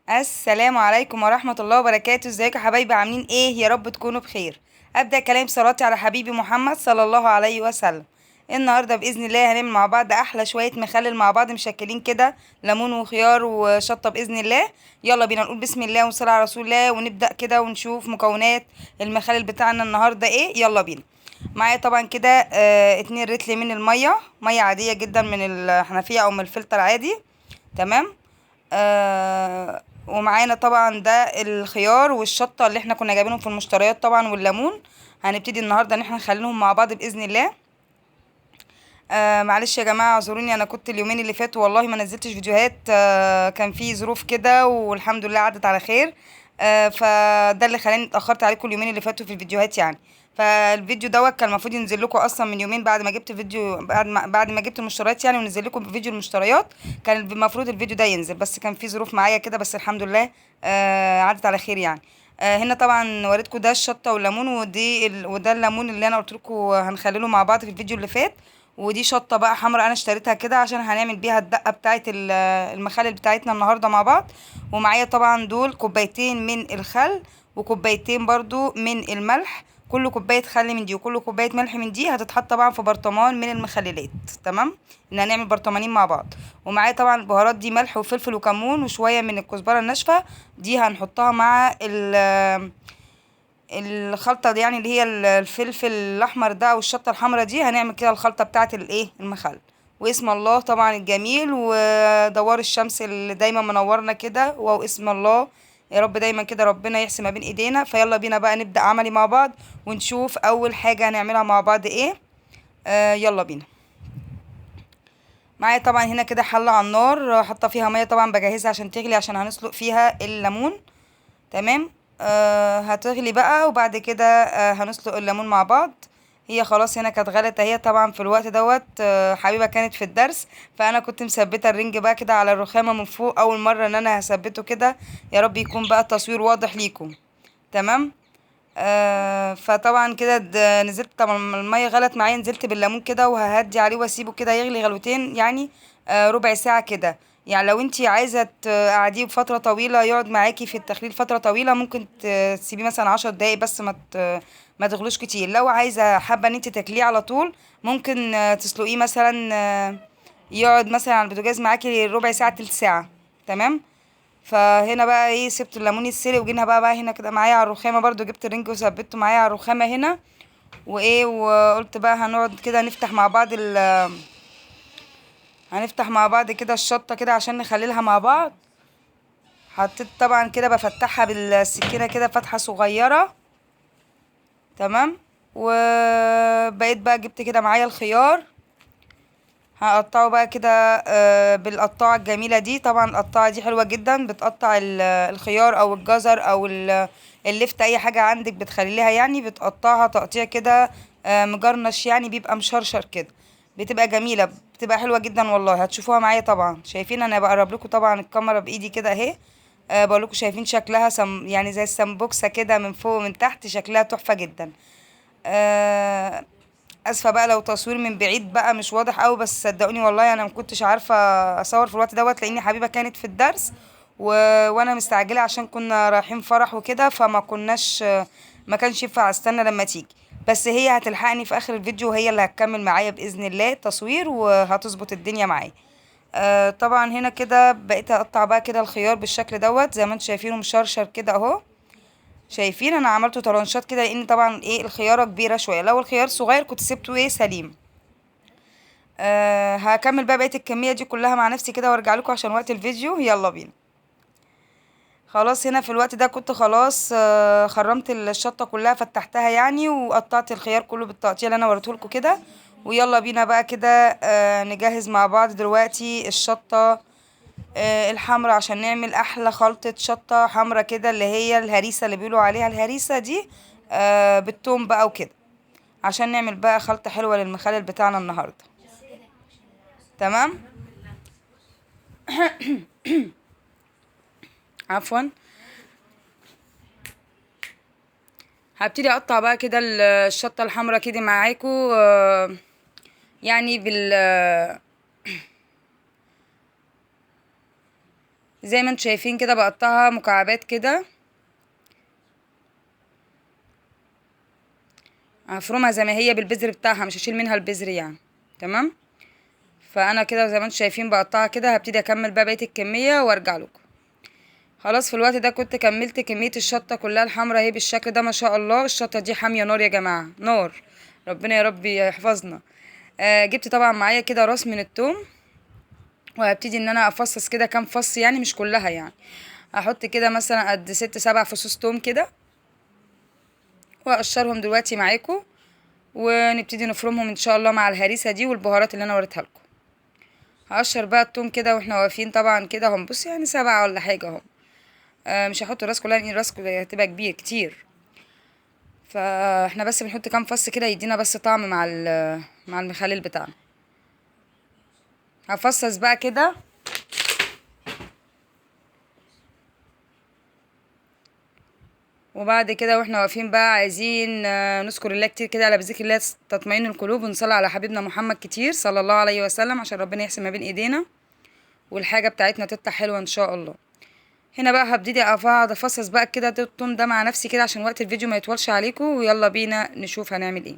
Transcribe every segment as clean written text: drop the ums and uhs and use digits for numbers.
السلام عليكم ورحمة الله وبركاته. ازيكم يا حبايبي؟ عاملين ايه؟ يا رب تكونوا بخير. ابدأ كلام صلاتي على حبيبي محمد صلى الله عليه وسلم. النهارده باذن الله هنعمل مع بعض احلى شوية مخلل مع بعض، مشكلين كده ليمون وخيار وشطه باذن الله. يلا بينا نقول بسم الله ونصلي على رسول الله ونبدا كده ونشوف مكونات المخلل بتاعنا النهارده ايه. يلا بينا. معايا طبعا كده 2 رتل من المية، مية عادية جدا من الحنفية او من الفلتر عادي، تمام. ومعانا طبعا ده الخيار والشطه اللي احنا كنا جايبينهم في المشتريات طبعا، والليمون. هنبتدي النهارده ان احنا نخليهم مع بعض باذن الله. معلش يا جماعة اعذروني، انا كنت اليومين اللي فاتوا والله ما نزلتش فيديوهات، كان في ظروف كده والحمد لله عدت على خير. فده اللي خلاني اتاخرت عليكم اليومين اللي فاتوا في الفيديوهات يعني. فالفيديو دوت كان المفروض ينزل لكم اصلا من يومين بعد ما جبت فيديو، بعد ما جبت المشتريات يعني، ونزل لكم فيديو المشتريات، كان المفروض الفيديو ده ينزل، بس كان في ظروف معايا كده، بس الحمد لله عدت على خير يعني. هنا طبعا وريتكم ده الشطه والليمون، وده الليمون اللي انا قلت لكم هنخلله مع بعض في الفيديو اللي فات. ودي شطه بقى حمراء انا اشتريتها كده عشان هنعمل بيها الدقة بتاعه المخلل بتاعتنا النهارده مع بعض. ومعايا طبعا دول كوبايتين من الخل وكوبايتين برضو من الملح، كل كوباية خل من دي وكل كوباية ملح من دي هتتحط طبعا في برطمان من المخللات، تمام. ان هنعمل برطمانين مع بعض. ومعايا طبعا البهارات دي ملح وفلفل وكمون وشوية من الكزبره الناشفه، دي هنحطها مع الخلطة دي يعني، اللي هي الفلفل الاحمر ده والشطه الحمراء دي. هنعمل كده الخلطة بتاعه الايه المخلل. واسم الله طبعا الجميل ودوار الشمس اللي دايما منورنا كده، واسم الله يا رب دايما كده ربنا يحسن ما بين ايدينا. فيلا بينا بقى نبدا عملي مع بعض ونشوف اول حاجة هنعملها مع بعض ايه. يلا بينا. معايا طبعا هنا كده حله على النار، حاطه فيها مية طبعا بجهزها عشان تغلي، عشان هنسلق فيها الليمون، تمام. هتغلي بقى وبعد كده هنسلق الليمون مع بعض. هي خلاص هنا كانت غلت اهي. طبعا في الوقت دوت حبيبه كانت في الدرس، فانا كنت مثبتة الرنج بقى كده على الرخامه من فوق، اول مرة ان انا هثبته كده، يا رب يكون بقى التصوير واضح ليكم، تمام. فطبعا كده نزلت، طبعا المية غلت معايا، نزلت بالليمون كده وههدي عليه واسيبه كده يغلي غلوتين يعني، ربع ساعة كده. يعني لو انتي عايزه تقعديه فترة طويلة يقعد معاكي في التخليل فترة طويلة، ممكن تسيبيه مثلا 10 دقايق بس، ما تغلوش كتير. لو عايزه حابة ان انتي تاكليه على طول، ممكن تسلقيه مثلا، يقعد مثلا على البوتاجاز معاكي ربع ساعة تلت ساعة، تمام. فهنا بقى ايه، سبت الليمون يتسلق، وجينا بقى هنا كده معايا على الرخامه برضو، جبت الرنج وثبته معايا على الرخامه هنا، وايه وقلت بقى هنقعد كده نفتح مع بعض هنفتح مع بعض كده الشطه كده عشان نخللها مع بعض. حطيت طبعا كده بفتحها بالسكينة كده فتحه صغيرة، تمام. وبقيت بقى جبت كده معايا الخيار، هقطعه بقى كده بالقطاعه الجميلة دي. طبعا القطاعه دي حلوة جدا، بتقطع الخيار او الجزر او اللفت، اي حاجة عندك بتخليها يعني، بتقطعها تقطيع كده مجرنش يعني، بيبقى مشرشر كده، بتبقى جميلة، بتبقى حلوة جدا والله. هتشوفوها معايا طبعا. شايفين انا بقرب لكم طبعا الكاميرا بايدي كده اهي، بقول لكم شايفين شكلها يعني زي السمبوكسه كده من فوق ومن تحت، شكلها تحفة جدا. اسفه بقى لو تصوير من بعيد بقى مش واضح قوي، بس صدقوني والله انا ما كنتش عارفه اصور في الوقت دوت، لان حبيبه كانت في الدرس وانا مستعجلة عشان كنا رايحين فرح وكده، فما كناش، ما كانش ينفع استنى لما تيجي، بس هي هتلحقني في اخر الفيديو وهي اللي هتكمل معايا باذن الله التصوير وهتظبط الدنيا معايا. طبعا هنا كده بقيت اقطع بقى كده الخيار بالشكل دوت زي ما انتم شايفينه مشرشر كده اهو. شايفين انا عملته طرنشات كده، لان طبعا ايه الخيارة كبيرة شوية، لو الخيار صغير كنت سبته ايه سليم. هكمل بقى بقية الكمية دي كلها مع نفسي كده وارجع لكم عشان وقت الفيديو. يلا بينا. خلاص هنا في الوقت ده كنت خلاص خرمت الشطه كلها، فتحتها يعني، وقطعت الخيار كله بالتقطيع اللي انا وريته لكم كده. ويلا بينا بقى كده نجهز مع بعض دلوقتي الشطه الحمراء عشان نعمل احلى خلطه شطه حمراء كده، اللي هي الهريسه اللي بيقولوا عليها الهريسه دي، بالثوم بقى وكده، عشان نعمل بقى خلطه حلوة للمخلل بتاعنا النهارده، تمام. عفوا، هبتدي اقطع بقى كده الشطه الحمراء كده معاكم، يعني بال زي ما انتم شايفين كده بقطعها مكعبات كده، هفرمها زي ما هي بالبذر بتاعها، مش هشيل منها البذر يعني. تمام، فانا كده زي ما انتم شايفين بقطعها كده. هبتدي اكمل بقى بقية الكمية وارجع لكم. خلاص في الوقت ده كنت كملت كمية الشطه كلها الحمراء اهي بالشكل ده ما شاء الله. الشطه دي حامية نار يا جماعة، نار، ربنا يا رب يحفظنا. جبت طبعا معايا كده راس من التوم، وهبتدي ان انا افصص كده كام فص، يعني مش كلها، يعني هحط كده مثلا قد 6 7 فصوص توم كده، واقشرهم دلوقتي معاكم، ونبتدي نفرمهم ان شاء الله مع الهريسه دي والبهارات اللي انا وريتها لكم. هقشر بقى التوم كده واحنا واقفين طبعا كده هم، بص يعني 7 ولا حاجة اهم. مش هحط الراس كلها لان الراس كلها هتبقى كبير كتير، فاحنا بس بنحط كام فص كده يدينا بس طعم مع المخلل بتاعنا. هفصص بقى كده. وبعد كده واحنا واقفين بقى عايزين نذكر الله كتير كده، على بذكر الله تطمئن القلوب، ونصلي على حبيبنا محمد كتير صلى الله عليه وسلم، عشان ربنا يحسن ما بين ايدينا والحاجة بتاعتنا تطلع حلوة ان شاء الله. هنا بقى هبتدي اقعد افصص بقى كده التوم ده مع نفسي كده عشان وقت الفيديو ما يطولش عليكم، ويلا بينا نشوف هنعمل ايه.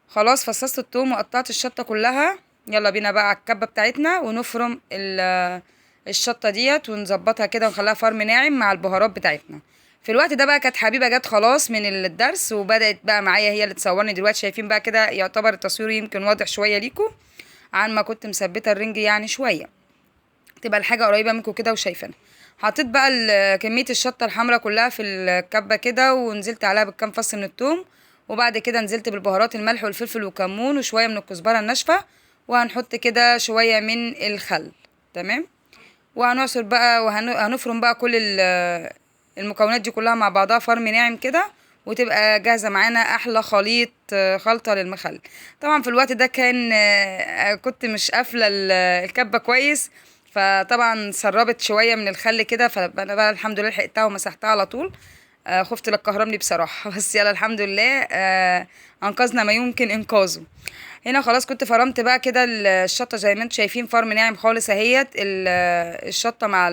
خلاص فصصت التوم وقطعت الشطه كلها، يلا بينا بقى على الكبه بتاعتنا ونفرم الشطه ديت ونظبطها كده ونخليها فرم ناعم مع البهارات بتاعتنا. في الوقت ده بقى كانت حبيبه جت خلاص من الدرس وبدات بقى معايا هي اللي تصورني دلوقتي. شايفين بقى كده يعتبر التصوير يمكن واضح شوية ليكم عن ما كنت مثبتة الرنج، يعني شوية تبقى الحاجة قريبه منكم كده وشايفينها. حطيت بقى كمية الشطه الحمراء كلها في الكبه كده، ونزلت عليها بالكام فص من الثوم، وبعد كده نزلت بالبهارات الملح والفلفل والكمون وشوية من الكزبره الناشفه، وهنحط كده شوية من الخل. تمام، وهنعصر بقى وهنفرم بقى كل المكونات دي كلها مع بعضها فرم ناعم كده، وتبقى جاهزة معانا احلى خليط خلطه للمخلل. طبعا في الوقت ده كان كنت مش قافله الكبه كويس، فطبعا سربت شوية من الخل كده، فانا بقى الحمد لله لحقتها ومسحتها على طول. خفت لا تكهرمني بصراحة، بس يلا الحمد لله انقذنا ما يمكن انقاذه. هنا خلاص كنت فرمت بقى كده الشطه زي ما انتم شايفين فرم ناعم خالص اهيت، الشطه مع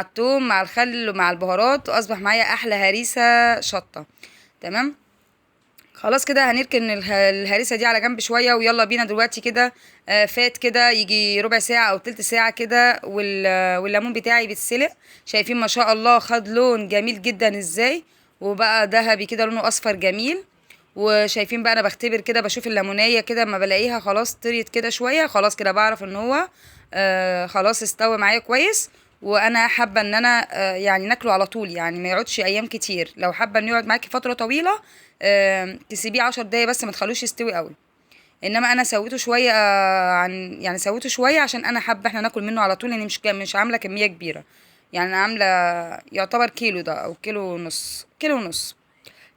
الثوم مع الخل ومع البهارات، واصبح معايا احلى هريسه شطه. تمام، خلاص كده هنركن الهريسه دي على جنب شوية، ويلا بينا دلوقتي كده. فات كده يجي ربع ساعة او تلت ساعة كده، والليمون بتاعي بيتسلق. شايفين ما شاء الله خد لون جميل جدا ازاي، وبقى ذهبي كده لونه اصفر جميل. وشايفين بقى انا بختبر كده، بشوف الليمونيه كده اما بلاقيها خلاص طريت كده شوية، خلاص كده بعرف ان هو خلاص استوى معايا كويس. وانا حابة ان انا يعني ناكله على طول، يعني ما يقعدش ايام كتير. لو حابة انه يقعد معاكي فترة طويلة تسيبيه 10 دقايق بس، ما تخلوش يستوي قوي. انما انا سويته شوية عن يعني سويته شوية عشان انا حابة احنا ناكل منه على طول، لاني مش عامله كمية كبيرة، يعني انا عامله يعتبر كيلو ده او كيلو ونص، كيلو ونص.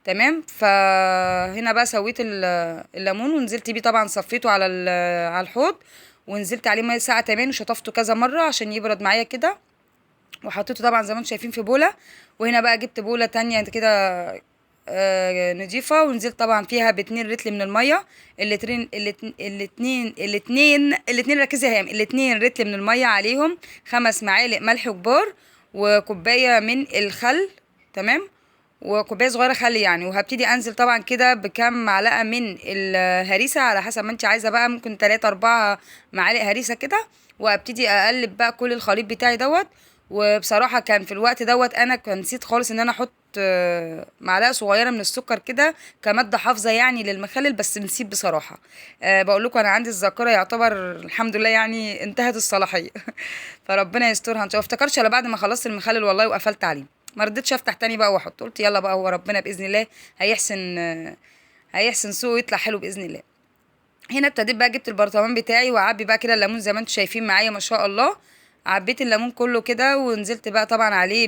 تمام، فهنا بقى سويت الليمون ونزلت بيه طبعا، صفيته على الحوض ونزلت عليه مية ساقعه تمام، وشطفته كذا مرة عشان يبرد معايا كده، وحطيته طبعا زي ما انتم شايفين في بوله. وهنا بقى جبت بوله تانية كده نضيفه، ونزلت طبعا فيها ب2 رتل من المية، الاتنين ركزي يا هام، 2 رتل من المية عليهم 5 معالق ملح كبار وكوبايه من الخل. تمام، وكوبايه صغيرة خل يعني. وهبتدي انزل طبعا كده بكام معلقه من الهريسه على حسب ما انت عايزه بقى، ممكن 3 4 معالق هريسه كده، وابتدي اقلب بقى كل الخليط بتاعي دوت. وبصراحة كان في الوقت دوت انا كان نسيت خالص ان انا احط معلقه صغيرة من السكر كده كمادة حافظه يعني للمخلل، بس نسيت بصراحة. بقول لكم انا عندي الذاكرة يعتبر الحمد لله يعني انتهت الصلاحية فربنا يسترها ان شاء الله. ما افتكرش الا بعد ما خلصت المخلل والله وقفلت عليه، ما رضيتش افتح تاني بقى واحط، قلت يلا بقى هو ربنا باذن الله هيحسن سوق ويطلع حلو باذن الله. هنا ابتديت بقى جبت البرطمان بتاعي واعبي بقى كده الليمون زي ما انتم شايفين معايا ما شاء الله. عبيت الليمون كله كده ونزلت بقى طبعا عليه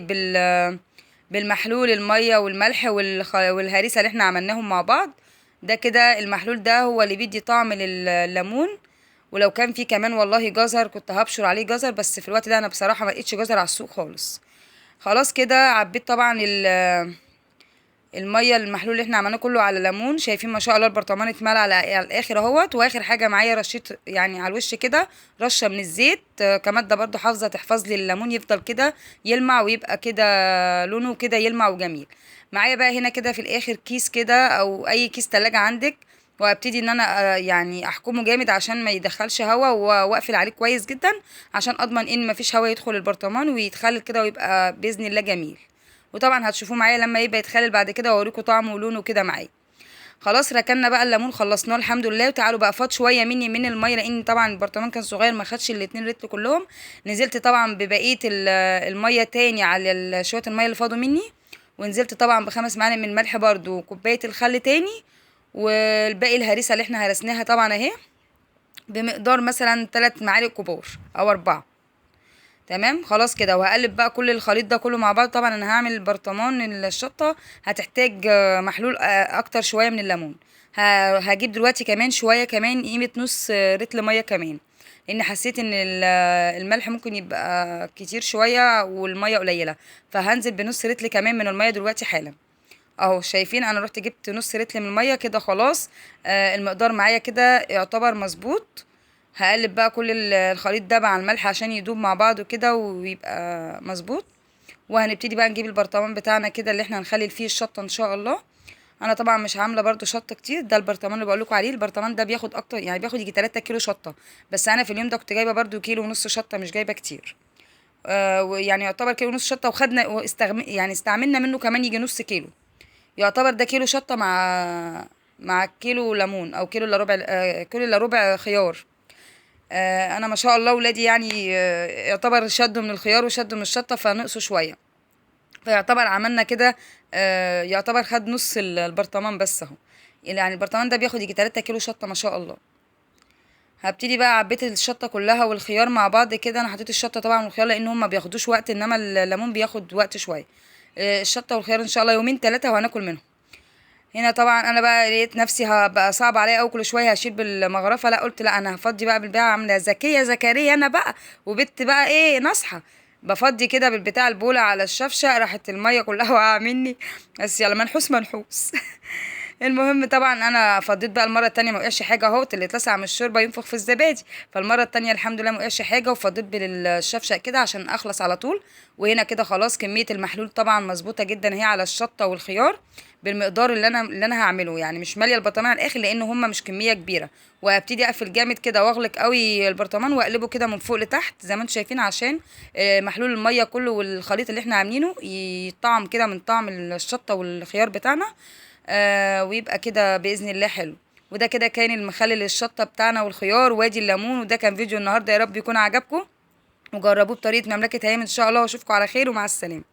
بالمحلول المية والملح والهريسه اللي احنا عملناهم مع بعض ده كده. المحلول ده هو اللي بيدي طعم للليمون، ولو كان فيه كمان والله جزر كنت هبشر عليه جزر، بس في الوقت ده انا بصراحة ما لقيتش جزر على السوق خالص. خلاص كده عبيت طبعا المية المحلول اللي احنا عملناه كله على ليمون. شايفين ما شاء الله البرطمان اتملى على الاخر اهوت. واخر حاجة معايا رشيت يعني على الوش كده رشه من الزيت كمادة برضو حافظه تحفظ لي الليمون يفضل كده يلمع ويبقى كده لونه كده يلمع وجميل. معايا بقى هنا كده في الاخر كيس كده او اي كيس تلاجة عندك، وابتدي ان انا يعني احكمه جامد عشان ما يدخلش هوا، واقفل عليه كويس جدا عشان اضمن ان مفيش هوا يدخل البرطمان ويتخلل كده ويبقى باذن الله جميل. وطبعا هتشوفوه معايا لما يبقى يتخلل بعد كده واوريكم طعمه ولونه كده معايا. خلاص ركننا بقى الليمون خلصناه الحمد لله. وتعالوا بقى فاض شوية مني من المية لان طبعا البرطمان كان صغير ما خدش الاتنين رتل كلهم. نزلت طبعا ببقية المية تاني على شوية المية اللي فاضوا مني، ونزلت طبعا ب5 معالق من الملح برده وكوبايه الخل تاني، والباقي الهريسه اللي احنا هرسناها طبعا اهي بمقدار مثلا 3 معالق كبار او 4. تمام خلاص كده. وهقلب بقى كل الخليط ده كله مع بعض. طبعا انا هعمل برطمان الشطه هتحتاج محلول اكتر شوية من الليمون. هجيب دلوقتي كمان شوية كمان قيمة نص رتل مية كمان، لان حسيت ان الملح ممكن يبقى كتير شوية والمية قليله، فهنزل بنص رتل كمان من المية دلوقتي حالا اهو. شايفين انا رحت جبت نص رتل من المية كده خلاص. المقدار معايا كده يعتبر مظبوط. هقلب بقى كل الخليط ده مع الملح عشان يدوب مع بعضه كده ويبقى مظبوط. وهنبتدي بقى نجيب البرطمان بتاعنا كده اللي احنا هنخلل فيه الشطه ان شاء الله. انا طبعا مش عامله برده شطه كتير، ده البرطمان اللي بقول لكم عليه. البرطمان ده بياخد اكتر، يعني بياخد يجي 3 كيلو شطه، بس انا في اليوم ده كنت جايبه برده 1.5 كيلو شطه، مش جايبه كتير. يعني يعتبر 1.5 كيلو شطه، وخدنا يعني استعملنا منه كمان يجي نص كيلو. يعتبر ده كيلو شطه مع كيلو ليمون او كيلو الا ربع، كيلو الا ربع خيار. انا ما شاء الله ولادي يعني يعتبر شدوا من الخيار وشدوا من الشطه فنقصوا شوية، فيعتبر عملنا كده يعتبر خد نص البرطمان بس اهو. يعني البرطمان ده بياخد يجي 3 كيلو شطه ما شاء الله. هبتدي بقى عبيت الشطه كلها والخيار مع بعض كده. انا حطيت الشطه طبعا والخيار لان هم ما بياخدوش وقت، انما الليمون بياخد وقت شوية. الشطه والخيار ان شاء الله 2 3 وهناكل منهم. هنا طبعا انا بقى لقيت نفسي هبقى صعب عليا قوي كل شوية هشيل بالمغرفه، لا قلت لا انا هفضي بقى بالبتاع، عامله ذكية زكريا انا بقى وبت بقى ايه ناصحه، بفضي كده بالبتاع البوله على الشفشه، راحت المية كلها وقع مني، بس يلا منحوس منحوس. المهم طبعا انا فضيت بقى المرة التانية ما وقعش حاجة اهوت، اللي اتلسع من الشوربة ينفخ في الزبادي، فالمره التانية الحمد لله ما وقعش حاجة، وفضيت بالشفشه كده عشان اخلص على طول. وهنا كده خلاص كمية المحلول طبعا مظبوطة جدا اهي على الشطه والخيار بالمقدار اللي انا هعمله، يعني مش ماليه البرطمان على الاخر لان هما مش كمية كبيرة. وابتدي اقفل جامد كده واغلق قوي البرطمان واقلبه كده من فوق لتحت زي ما انتم شايفين، عشان محلول المية كله والخليط اللي احنا عاملينه يطعم كده من طعم الشطه والخيار بتاعنا، ويبقى كده باذن الله حلو. وده كده كان المخلل الشطه بتاعنا والخيار وادي الليمون. وده كان فيديو النهارده، يا رب يكون عجبكم وجربوه بطريقة مملكة هيام ان شاء الله، واشوفكم على خير ومع السلامة.